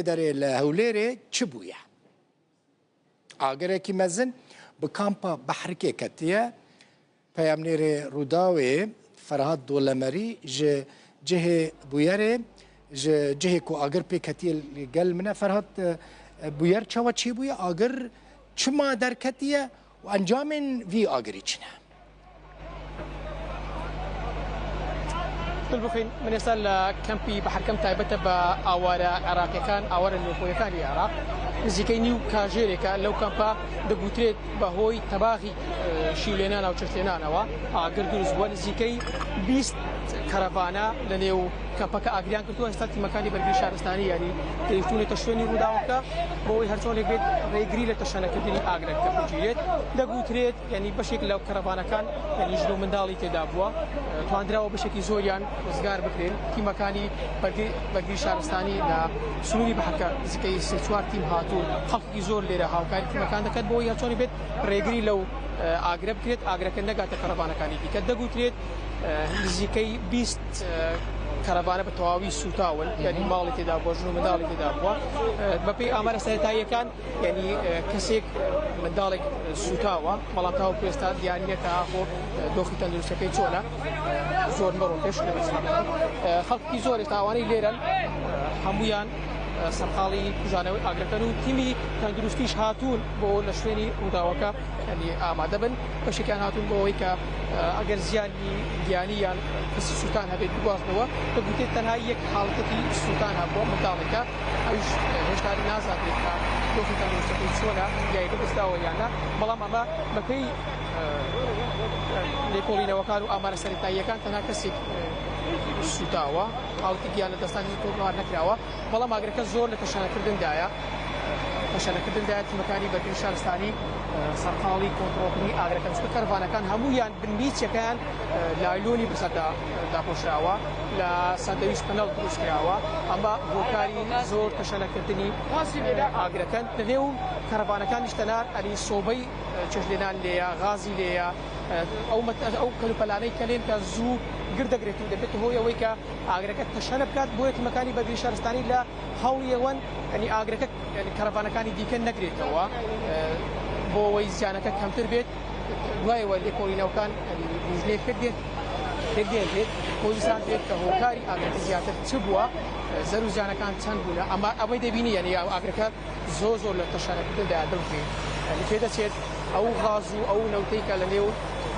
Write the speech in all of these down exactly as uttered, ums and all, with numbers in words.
Derê li Hewlêrê çi bûye? Agirekî mezin bi kampa Behrikê ketiye. Peyamnêrê Rûdawê Ferhat Dolemerî ji cihê bûyerê, ji cihê ku agir pê ketiye li gel min e. Ferhat, e, bûyer çawa çêbûye? Agir çima derketiye û encamên vî agirî çi ne? Dilbixwîn, min êsta لە کەمپی بەحرکەم تایبەتە بە ئاوارە عێراقیەکان، ئاوارە نوێخۆیەکانی عێراق. نزیکەی نیو کاژێرێکە لەو کەمپە دەگوترێت بەهۆی تەباخی، ئە، شیولێنانە و چەشتێنانەوە ئاگر دروست بووە. نزیکەی بیست کەرەڤانە لە نێو کەمپەکە ئاگریان کردووە. ئێستا تیمەکانی بەرگری شارستانی یاری گەیشتوونەتە شوێنی ڕووداوەکە، بۆ ئەوەی هەرچۆنێک بێت ڕێگری لە تەشەنەکردنی ئاگرەکە بگیرێت. دەگوترێت، یعنی بەشێک لە کەرەڤانەکان، یعنی ژن و منداڵی تێدا بووە، تواندراوە بەشێکی زۆریان ڕزگار بکرێن. تیمەکانی بەرگری، بەرگری شارستانی لە سنووری بەحرکە نزیکەی سێ چوار تیم هاتوون. خەڵکی زۆر لێرە هاوکاری تیمەکان دەکات بۆ ئەوەی هەرچۆنێک بێت ڕێگری لەو، ئە، ئاگرە بکرێت، ئاگرەکە نەگاتە کەرەڤانەکانی دیکە. دەگوترێت، ئە، نزیکەی بیست، ئە، کەرەڤانە بە تەواوی سووتاون، یعنی ماڵی تێدا بووە، ژن و منداڵی تێدا بووە. ئە، بەپێی ئامارە سەرەتاییەکان، یعنی، ئە، کەسێک، ئە، منداڵێک، ئە، سووتاوە، بەڵام تاوەکو ئێستا دیار نییە کە ئاخۆ، ئە، دۆخی تەندروستەکەی چۆنە. زۆر مەڕۆ پێش لە بەسەر. ئە، خەڵکی زۆر ئێستا ئەوانەی لێرەن، ئە، هەمویان، ئە، سەرقاڵی کوژانەوەی ئاگرەکەن و تیمی تەندروستیش هاتوون بۆ لە شوێنی ڕووداوەکە، یعنی، ئامادە بن. بەشێکیان هاتوون بۆ ئەوەی کە، ئە، ئەگەر زیانی گیانی یان کەسی سووتان هەبێت بگوازنەوە. دەگوترێت تەنها یەک حاڵەتی سووتان هەبووە، منداڵێکە، ئەویش، ئە، هێشتا نازانرێت کە دۆخی تەندروستەکەی چۆنە، گیانی بەدەستداوە یان نا. بەڵام ئەمە بەپێی، ئە، لێکۆڵینەوەکان و ئامارە سەرەتاییەکان تەنها کەسێک، ئە، سووتاوە، حاڵەتی گیان لە دەستانی تۆمار نەکراوە. بەڵام ئاگرەکە زۆر لە تەشەنەکردندایە. تەشەنەکردندایە، تیمەکانی بەرگری شارستانی، ئە، سەرقاڵی کۆنترۆڵکردنی ئاگرەکەن، چونکە کەرەڤانەکان هەمویان بنمیچەکەیان، ئە، لایلۆنی بەسەردا، ئە، داپۆشراوە، لە سەد و بیست پەنەڵ دروست کراوە. ئەمە هۆکاری زۆر تەشەنەکردنی، ئە، ئاگرەکەن. لە نێو کەرەڤانەکانیش تەنار ئەنی سۆبەی، ئە، چێشتلێنان لێیە، غازی لێیە. ئە، ئەو مەت-، ئەو کەلوپەلانەی کە لێن کە زوو گردەگرێت و دەبێت هۆی ئەوەی کە ئاگرەکە تەشەنە بکات، بۆیە تیمەکانی بەرگری شارستانی لە هەوڵی ئەوەن، یعنی ئاگرەکە، یعنی کەرەڤانەکانی دیکە نەگرێتەوە، ئە، بۆ ئەوەی زیانەکە کەمتر بێت. دوایەوە لێکۆڵینەوەکان، یعنی لیژنەی پێک دێن، پێک دێنرێت، بۆ بزانرێت کە هۆکاری ئاگرەکە زیاتر چ بووە، ئە، زەر و زیانەکان چەند بوونە. ئەمە ئەوەی دەبینی، یعنی ئاگرەکە زۆر زۆر لە تەشەنەکردندا دڵخی، یعنی پێدەچێت ئەو غاز و ئەو نەوتەی کە لە نێو،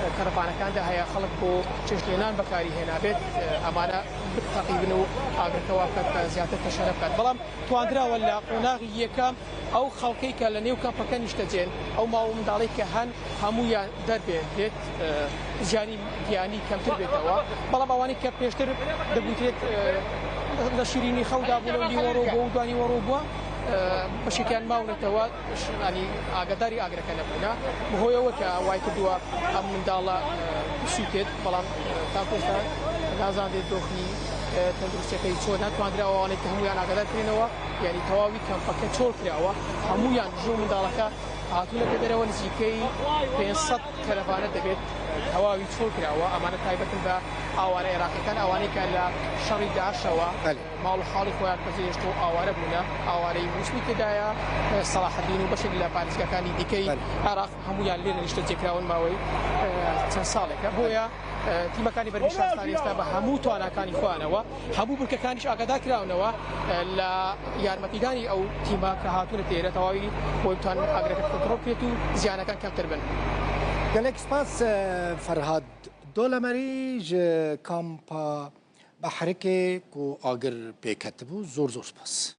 ئە، کەرەڤانەکاندا هەیە، خەڵک بۆ چێشتلێنان بەکاری هێنابێت، ئە، ئەمانە بتەقیبن و ئاگرەکە وا بکات کە زیاتر تەشەنە بکات. بەڵام تواندراوە لە قۆناغی یەکەم ئەو خەڵکەی کە لە نێو کەمپەکە نیشتەجێن، ئەو ماڵ و منداڵەی کە هەن، هەمویان دەربێنرێت، ئە، زیانی گیانی کەمتر بێتەوە. بەڵام ئەوانەی کە پێشتر دەگوترێت، ئە، لە شیرینی خەودا بوون و نیوەڕۆ بۆ و دوانی وەڕۆ بووە، ئە، بەشێکیان ماونەتەوە، ش-، ینی ئاگاداری ئاگرەکە نەبوونە. بەهۆیەوە کە وای کردووە ئەم منداڵە، ئە، بسووتێت، بەڵام، ئە، تاکو ئێستا نازانرێت دۆخی، ئە، تەندروستیەکەی چۆنە. تواندراوە ئەوانەی کە هەمویان ئاگادار کرێنەوە، یعنی تەواوی کەمپەکە چۆڵ کراوە، هەمویان ژن و منداڵەکە هاتوونەتە دەرەوە. نزیکەی پێنج سەد کەرەڤانە دەبێت، ئە، تەواوی چۆڵ کراوە. ئەمانە تایبەتن بە ئاوارە عێراقیەکان، ئەوانەی کە لە شەڕی داعشەوە، بەڵێ. ماڵ و حاڵی خۆیان پەزێشت و ئاوارە بوونە، ئاوارەی موسمی تێدایە، ئە، سەلاحەدین و بەشێک لە پارێزگاکانی دیکەی، بەڵێ. عێراق، هەمویان لێرە نیشتە جێکراون ماوەی، ئە، چەند ساڵێکە. بۆیە، ئە، تیمەکانی بەرگری شارستانی ئێستا بە هەموو تواناکانی خۆیانەوە، هەموو بنکەکانیش ئاگادار کراونەوە، ئە، لە یارمەتیدانی ئەو تیمە کە هاتوونە تێرە تەواوی بۆی بتوان ئاگرەکە کۆنترۆڵ بکرێت و زیانەکان کەمتر بن. Gelek spas, e, Ferhad Dolemerî ji kampa Behrikê ku agir pê ketibû. Zor zor spas.